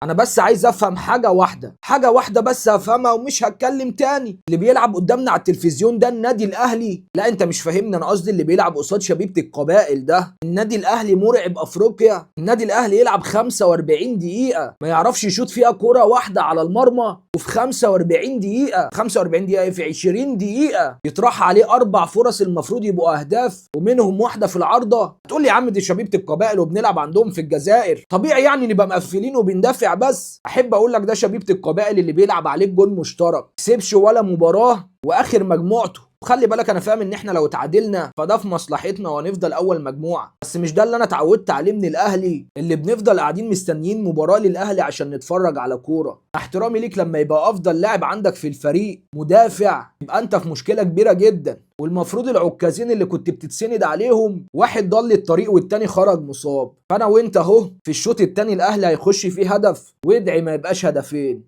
انا بس عايز افهم حاجة واحدة، حاجة واحدة بس هفهمها ومش هتكلم تاني. اللي بيلعب قدامنا على التلفزيون ده النادي الاهلي؟ لا انت مش فاهمني، انا قصدي اللي بيلعب قصاد شبيبة القبائل ده. النادي الاهلي مرعب افريقيا. النادي الاهلي يلعب 45 دقيقة ما يعرفش يشوط فيها كرة واحدة على المرمى، وفي 45 دقيقة، 45 دقيقة في 20 دقيقة يطرح عليه 4 فرص المفروض يبقوا اهداف، ومنهم واحدة في العارضة. تقول لي يا عم دي شبيبة القبائل وبنلعب عندهم في الجزائر، طبيعي يعني نبقى مقفلين وبندافع. بس احب اقول لك ده شبيبة القبائل اللي بيلعب عليه جون مشترك، كسبش ولا مباراة واخر مجموعته. وخلي بالك انا فاهم ان احنا لو اتعادلنا فده في مصلحتنا وهنفضل اول مجموعة، بس مش ده اللي انا اتعودت عليه من الاهلي، اللي بنفضل قاعدين مستنيين مباراة للاهلي عشان نتفرج على كورة. احترامي ليك، لما يبقى افضل لاعب عندك في الفريق مدافع يبقى انت في مشكلة كبيرة جدا. والمفروض العكازين اللي كنت بتتسند عليهم واحد ضل الطريق والتاني خرج مصاب. فانا وانت اهو في الشوط التاني الاهلي هيخش فيه هدف، وادعي ما يبقاش هدفين.